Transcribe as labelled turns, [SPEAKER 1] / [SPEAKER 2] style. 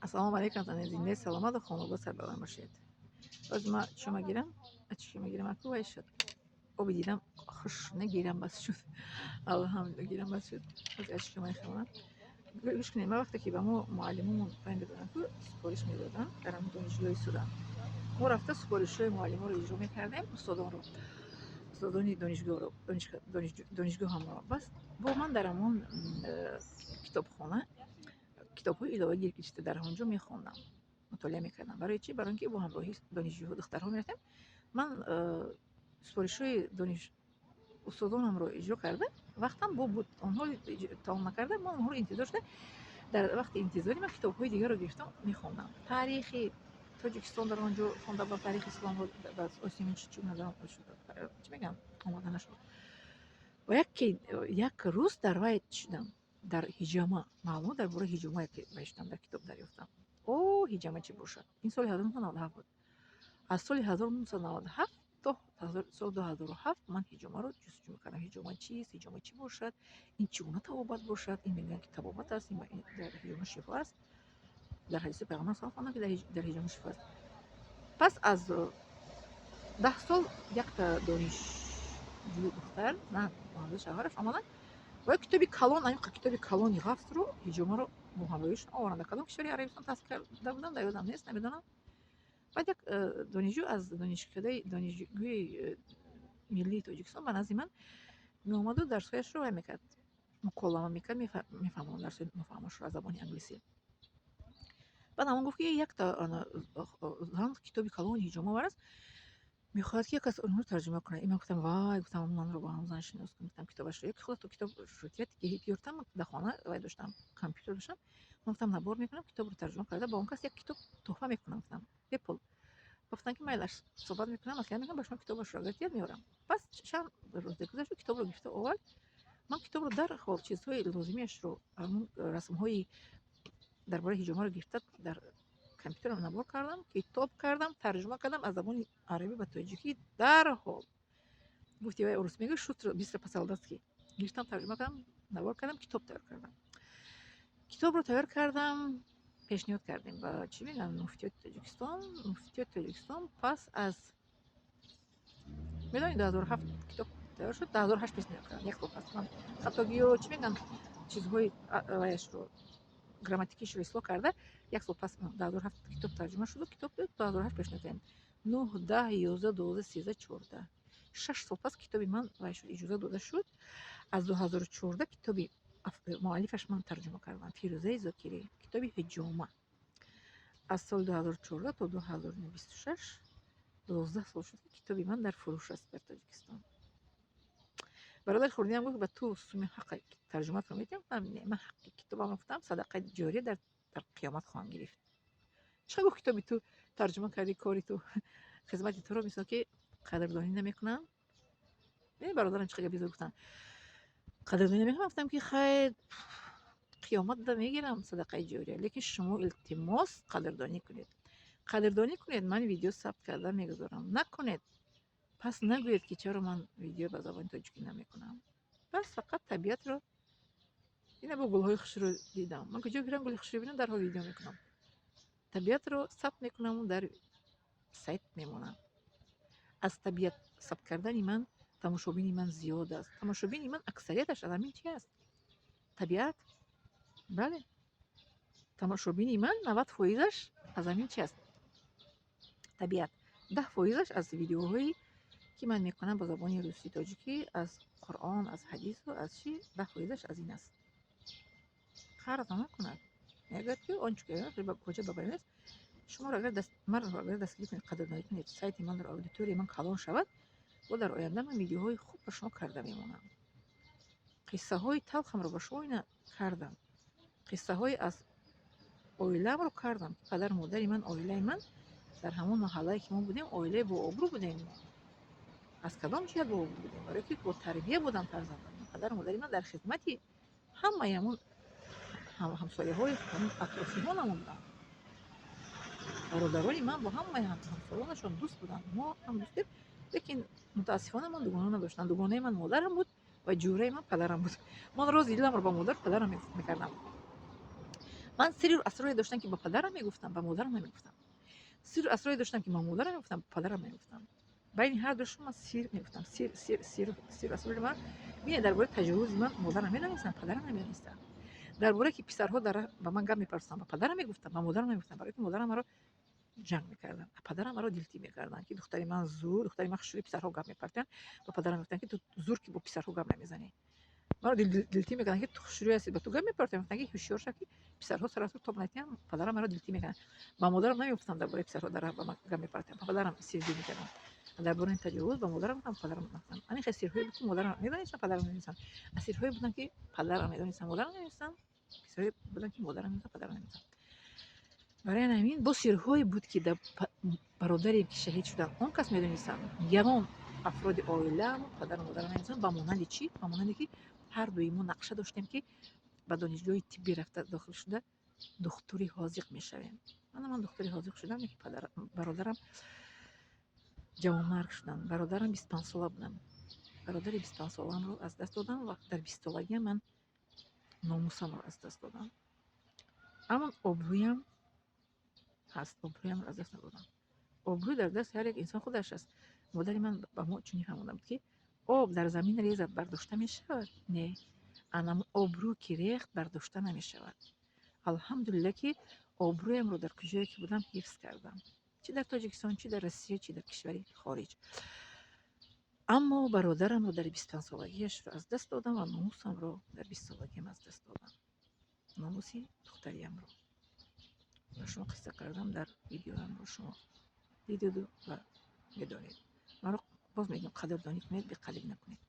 [SPEAKER 1] Ассалому алайкум, зиндаи саломату хонобод, сарбаланд бошед. Боз ма чӯ магирам, чӣ магирам, аку вай шуд. Оби дидам хуш нагирам, бас шуд. Алҳамдулилла, гирам бас шуд. Боз ачки мехӯрам. Гӯш кунед, ман вақте ки ба мо муаллимомон вай медоданд, ку супориш медоданд дар ҳамон донишгоҳи Судан, мо рафта супоришҳои муаллиморо иҷро мекардем, устодонро, устодони донишгоҳро, донишгоҳамонро. Бас бо ман дар ҳамон китобхона китобҳои иловагӣ гирифта, дар ҳамон ҷо мехондам, мутолиа мекардам. Барои чӣ? Барои ин ки бо ҳамроҳи донишҷӯҳо, духтарҳо мерафтем. Ман супоришҳои дониш устодонамро иҷро карда, вақтам бо буд, онҳо тамом накарда, ман онҳоро интизор шуда, дар вақти интизорӣ ман китобҳои дигарро гирифтам, мехондам. Таърихи Тоҷикистон дар он ҷо хонда, ба таърихи исломро ба осимин чӣ назарам чӣ мегӯям, омода нашуд. Ва як рӯз дар вай шудам, дар ҳиҷома, маълумот дар бораи ҳиҷома вай шудам, дар китоб дарёфтам. О, ҳиҷома чӣ бошад? Ин соли 1997 буд. Аз соли 1997 то соли 2007 ман ҳиҷомаро ҷустуҷӯ мекардам. Ҳиҷома чист, ҳиҷома чӣ бошад, ин чӣ гуна табобат бошад? Ин мегӯянд, ки табобат аст, ин дар ҳиҷома шифо аст. Дар ҳадиси Пайғамбар сал хондам, ки дар ҳиҷома шифо аст. Пас аз 10 сол якта донишҷӯи духтар, зан, бо ҳамроҳи шавҳараш омаданд ва як китоби калон, аниқа китоби калони ғафсро, ҳиҷомаро бо ҳамроҳишон оварданд. Дар кадом кишвари Арабистон таҳсил карда буданд, дар ёдам нест, намедонам. Баъд як донишҷӯ аз донишкадаи донишгоҳи миллии Тоҷикистон ба назди ман меомаду дарсҳояшро вай мекард, муколама мекард, мефаҳмонд дарсҳои нофаҳмашро аз забони англисӣ. Баъд ҳамон гуфт, ки якта зан китоби калони ҳиҷома овардааст, мехоҳад, ки як кас онҳоро тарҷума кунад. И ман гуфтам: «Вай», гуфтам, «манро бо ҳамон зан шинос кун», гуфтам, «китобашро ё ки худато китоб ёртам». Дар хона вай доштам, компютер доштам. Ман гуфтам, набор мекунам, китобро тарҷума карда, ба он кас як китоб туҳфа мекунам, гуфтам, бепул. Гуфтанд, ки майлаш, суҳбат мекунам, маслиҳат мекунам, ба шумо китобашро агар диҳад, меорам. Пас чанд рӯзе гузашт, китобро гирифта овард. Ман китобро дарҳол чизҳои лозимиашро, ҳамун расмҳои дар бораи ҳиҷомаро гирифта, дар компютерам набор кардам, китоб кардам, тарҷума кардам аз забони арабӣ ба тоҷикӣ дарҳол. Гуфти вай урус мегӯ, шустро, быстро, по-солдатски гирифтам, тарҷума кардам, набор кардам, китоб тайёр кардам. Китобро тайёр кардам, пешниҳод кардем ба, чӣ мегӯянд, муфтиёти Тоҷикистон. Муфтиёти Тоҷикистон пас аз, медонед, 2007 китоб тайёр шуд, 2008 пешниҳод кардам, як сол пас. Ман хатогиё, чӣ мегӯянд, чизҳои ваяшро, грамматикишро ислоҳ карда, як сол пас, 2007 китоб тарҷума шуду китоб 2008 пешниҳод кардем. Нӯҳ, 10, 11, 12, 13, 14, 6 сол пас китоби ман вай шуд, иҷоза дода шуд. Аз 2014 китоби муаллифаш ман тарҷума кардам, Фирӯзаи Зокирӣ, китоби ҳиҷома. Аз соли 2014 то 2026, 12 сол шуд, ки китоби ман дар фурӯш аст дар Тоҷикистон. Бародари хурдиам гуфт: «Ба ту суми ҳаққи тарҷуматро медиҳам». Гуфтам: «Не, ман ҳаққи китобамро, гуфтам, садақаи ҷория дар қиёмат хоҳам гирифт». Чӣ гуфт: «Китоби ту тарҷума кардӣ, кори ту, хизмати туро мисол ки қадрдонӣ намекунам». Бародарам чӣ қадар безор гуфтанд: «Қадрдонӣ намекунам». Гуфтам, ки хайр, қиёмат да мегирам садақаи ҷория, лекин шумо, илтимос, қадрдонӣ кунед, қадрдонӣ кунед. Ман видео сабт карда мегузорам, накунед, пас нагӯед, ки чаро ман видео ба забони тоҷикӣ намекунам. Пас фақат табиатро ина бо гулҳои хушрӯ дидам. Ман куҷо гирам, гули хушрӯ бинам, дарҳол видео мекунам, табиатро сабт мекунаму дар сайт мемонам. Аз табиат сабт кардани ман тамошобини ман зиёд аст. Тамошобини ман аксарияташ аз ҳамин чи аст? Табиат. Бале, тамошобини ман 90%-аш аз ҳамин чи аст? Табиат. 10%-аш аз видеоҳое, ки ман мекунам ба забони русӣ, тоҷикӣ, аз Қуръон, аз ҳадису аз чӣ, 10%-аш аз ин аст. Қарза накунад, мегӯяд, ки он чӣ ҳоҷат ба баён аст. Шуморо агар маро агар дастгирӣ кунед, қадрдонӣ кунед, сайти манро, аудиторияи ман калон шавад, бо дар оянда ман видеоҳои хуб ба шумо карда мемонам. Қиссаҳои талхамро ба шумо ина кардам, қиссаҳои аз оиламро кардам. Падару модари ман, оилаи ман дар ҳамон маҳаллае, ки мо будем, оилаи бообрӯ будем. Мо аз кадом ҷиҳат бообрӯ будем? Барое ки бо тарбия буданд фарзандон. Падару модари ман дар хизмати ҳамаи ҳамон ҳамсояҳои ҳамон атрофиҳонамон буданд. Бародарони ман бо ҳамаи ҳамсолонашон дӯст буданд, мо ҳам дӯстем, лекин мутаассифона ман дугона надоштам. Дугонаи ман модарам буд ва ҷӯраи ман падарам буд. Ман рози диламро ба модару падарам мекардам. Ман сирру асроре доштам, ки ба падарам мегуфтам, ба модарам намегуфтам. Сирру асроре доштам, ки ба модарам мегуфтам, ба падарам намегуфтам. Байни ҳар душон ман сир мегуфтам. Сир, сир, сир, сирру асрори ман. Бинед, дар бораи таҷовузи ман модарам медонистам, падарам намедонистам. Дар бораe ки писарҳо дар ба ман гап мепарстанд, ба падарам мегуфтам, ба модарам намегуфтам, барои ки модарам маро ҷанг мекарданд, падарам маро дилтӣ мекарданд, ки духтари ман зур, духтари ман хушрӯи, писарҳо гап мепартиянд. Ба падарам мегуфтанд, ки ту зур, ки бо писарҳо гап намезанӣ. Маро дилтӣ мекарданд, ки ту хушрӯй ҳастӣ, ба ту гап мепартиям. Мегуфтанд, ки ҳушёр шав, ки писарҳо саратро тоб натиҳанд. Падарам маро дилтӣ мекарданд. Ба модарам намегуфтам дар бораи писарҳо дар ба ман гап мепартиям. Ба падарам сирдӣ мекардам. Дар бораи таҷовуз ба модарам гуфтам, падарам нагуфтам. Ҳамин хел сирҳое буд, ки модарам медонистам, падарам намедонистам. А сирҳое буданд, ки падарам медонистам, модарам намедонистам. Сирҳое буданд, ки модарам медонистам, падарам намедонистам. Барои ҳамин бо сирҳое буд, ки дар бародаре, ки шаҳид шуданд, он кас медонистам. Ягон афроди оилаам, падару модарам намедонистам. Ба монанди чӣ? Ба монанде ки ҳар дуи мо нақша доштем, ки ба донишгоҳи тиббӣ рафта дохил шуда, духтури ҳозиқ мешавем. Мана, ман духтури ҳозиқ шудам, лекин бародарам ҷавонмарг шуданд. Бародарам 25-сола будам. Бародари 25-солаамро аз даст додам ва дар 20-солагиам ман номусамро аз даст додам. Аммо обрӯям ҳаст, обрӯямро аз даст надодам. Обрӯ дар дасти ҳар як инсон худаш аст. Модари ман ба мо чунин фаҳмонда буд, ки об дар замин резад, бардошта мешавад? Не. Анам обрӯ ки рехт, бардошта намешавад. Алҳамдулилла, ки обрӯямро дар куҷое ки будам, ҳифз кардам, чӣ дар Тоҷикистон, чӣ дар Россия, чӣ дар кишвари хориҷ. Аммо бародарамро дар 25-солагиашро аз даст додам ва номусамро дар 20-солагиам аз даст додам, номуси духтариамро. Ба шумо қисса кардам дар видеоамро, шумо дидеду ва медонед. Маро, боз мегӯям, қадрдонӣ кунед, беқадр накунед.